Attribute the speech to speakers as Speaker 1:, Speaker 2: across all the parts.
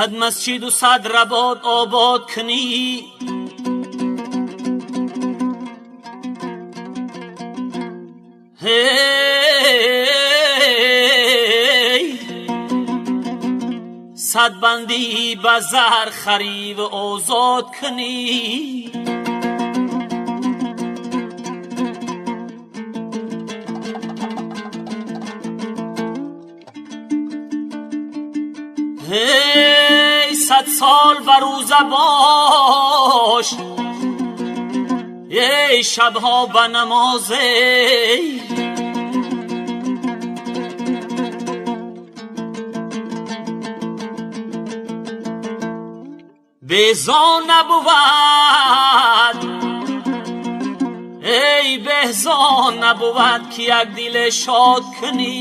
Speaker 1: Сад масҷиду сад работ обод кунӣ. Ҳей, сад бандӣ ба зар хариву озод кунӣ. Ҳей, сад сол ба рӯза бош, эй шабҳо ба намозе. Безон набувад, эй беҳзон набувад, ки як диле шод кунӣ.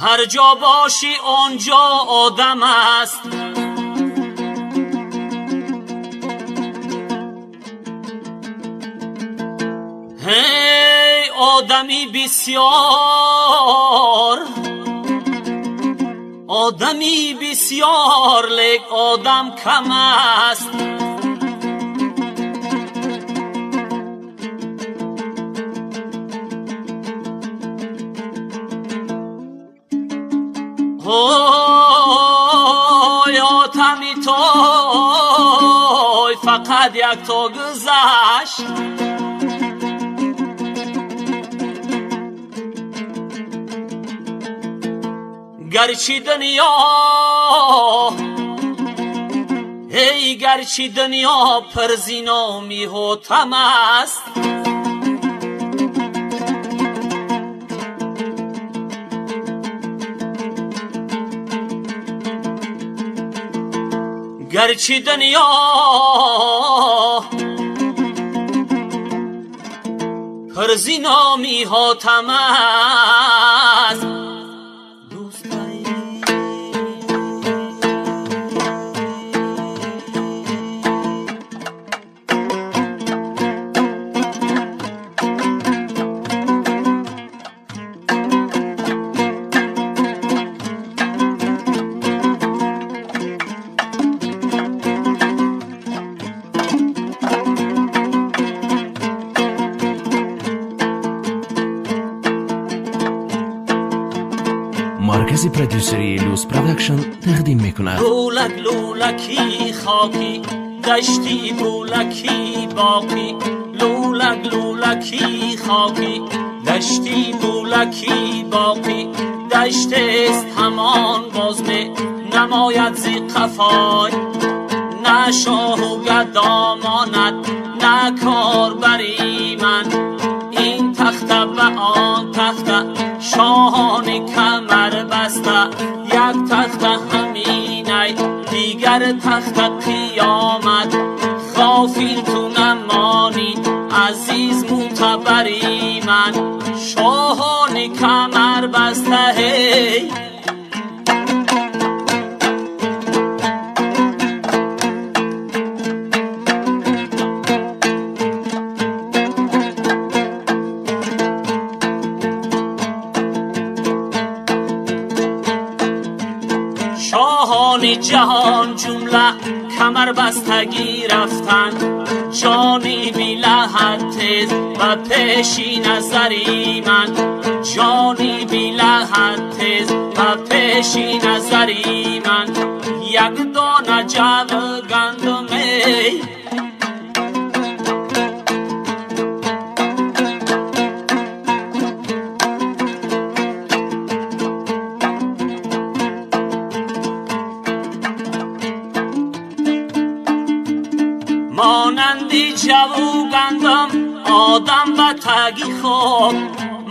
Speaker 1: Ҳар ҷо бошӣ он ҷо одам аст, ҳей одами бисёр, одами бисёр, лек одам кам аст. Ой, отами той фақат якто гузашт. Гарчи дунё, эй гарчи дунё пур зиноми ҳотам аст. Гарчи дунё пур зиноми ҳотам аст.
Speaker 2: Маркази продюсерии Люс Продакшн тақдим мекунад.
Speaker 1: Лӯлак лӯлаки хоки дашти бӯлаки боқӣ, лӯлак лӯлаки хоки дашти бӯлаки боқӣ. Даштест ҳамон боз менамояд зи қафой, на шоҳу гадо монад, на корбари ман. Ин тахта ба он тахта шоҳони камар баста, як тахта ҳаминай, дигар тахта қиёмат. Ғофил ту намонӣ азиз мӯътабари ман, шоҳони камар баста. Ҳей, шоҳони ҷаҳон ҷумла камарбастагӣ рафтанд, ҷони билаҳат тез ба пеши назари ман, ҷони билаҳат тез ба пеши назари ман. Як дона ҷав гандуме. Монанди ҷаву гандум одам ба таги хок,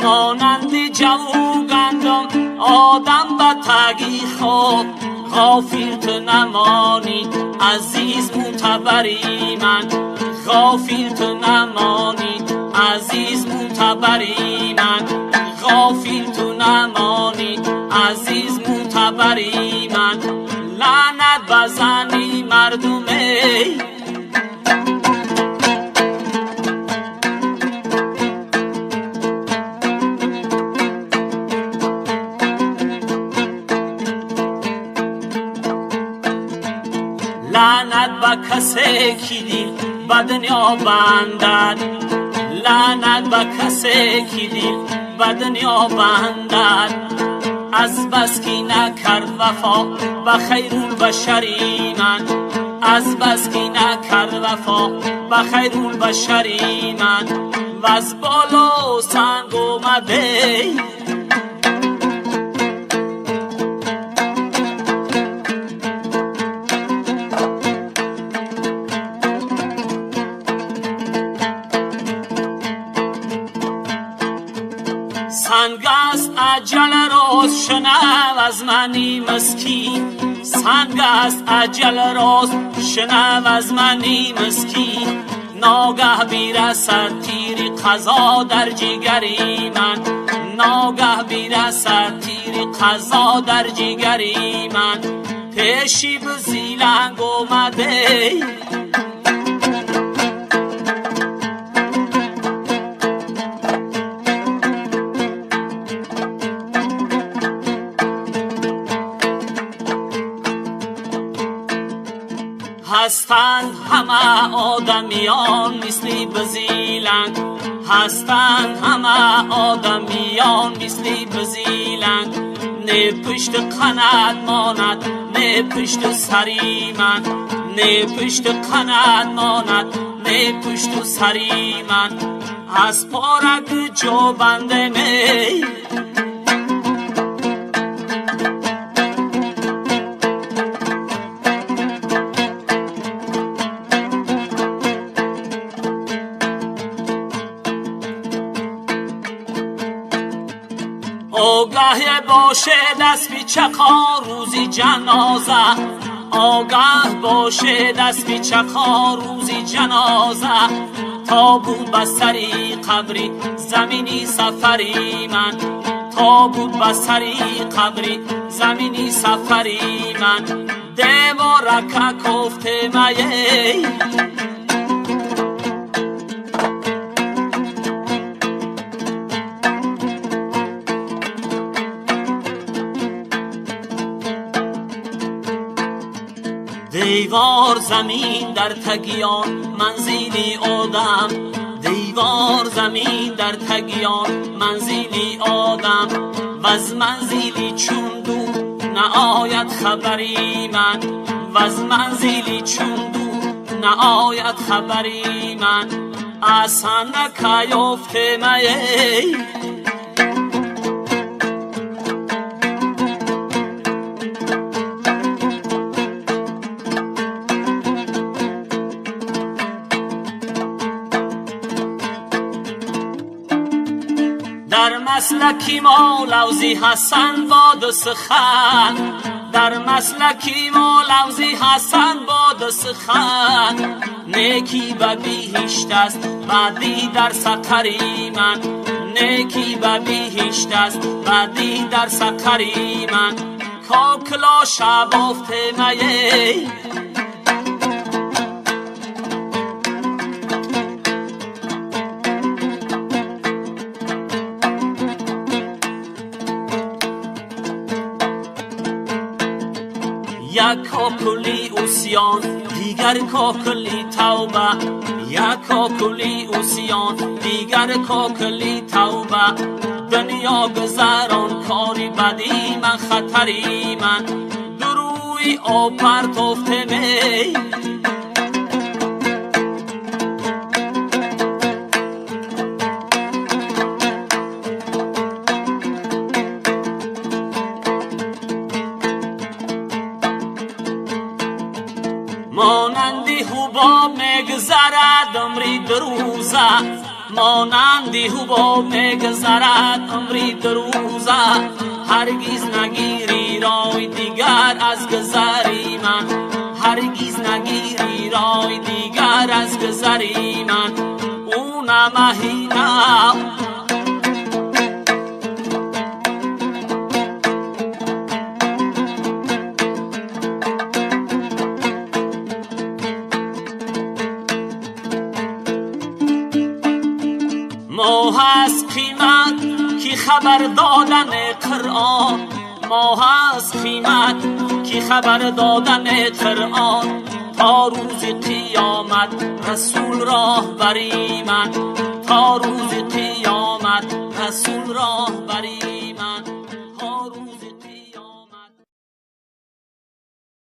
Speaker 1: монанди ҷаву гандум одам ба таги хок. Ғофил ту намонӣ азиз мӯътабари ман, ғофил ту намонӣ азиз мӯътабари ман, ғофил ту намонӣ азиз мӯътабари ман. Лаънат ба зани мардуме. дил ба дунё бандад, лаънат ба касе ки дил ба дунё бандад. Аз бас ки накард вафо ба хайрулбашари ман, аз бас ки накард вафо ба хайрулбашари ман, ваз боло санг омаде. Санг аст аҷал рост, шунав аз мани мискин, санг аст аҷал рост, шунав аз мани мискин. Ногаҳ бирасад тири қазо дар ҷигари ман, ногаҳ бирасад тири қазо дар ҷигари ман. Пеши бизиланг омаде. Ҳастанд ҳама одамиён мисли бизиланг, ҳастанд ҳама одамиён мисли бизиланг. Не пушти қанат монад, не пушти сари ман, не пушти қанат монад, не пушту сари ман. Аз порак ҷо банде не. Огаҳ бошед аспи чақон рӯзи ҷаноза, огаҳ бошед аспи чақон рӯзи ҷаноза. То буд ба сари қабри замини сафари ман, то буд ба сари қабри замини сафари ман. Деворака кофтемае. Девор замин дар тагиён манзили одам, девор замин дар тагиён манзили одам. Ваз манзили чун дур наояд хабари ман, ваз манзили чун дур наояд хабари ман. Асан накаёфтемае. Дар маслаки мо лавзи ҳасан боду сухан, дар маслаки мо лавзи ҳасан боду сухан. Неки ба биҳишт аст баъди дар сақари ман, неки ба биҳишт аст баъди дар сақари ман. Кокило шабофтемае. Як кокули усён, дигар кокули тавба, як кокули усён, дигар кокули тавба. Дунё гузарон кори бадӣ ман, хатари ман. Дурӯи об партофтеме. Монанди ҳубоб мегузарад умри дурӯза, монанди ҳубоб мегузарад умри дурӯза. Ҳаргиз нагирӣ рой дигар аз гузари ман, ҳаргиз нагирӣ рой дигар аз гузари ман. Ӯ намаҳина. Моҳ аст қимат ки хабар додани Қуръон, моҳ аст қимат ки хабар додани Қуръон. То рӯзи қиёмат Расул роҳбари ман, то рӯзи қиёмат Расул роҳбари.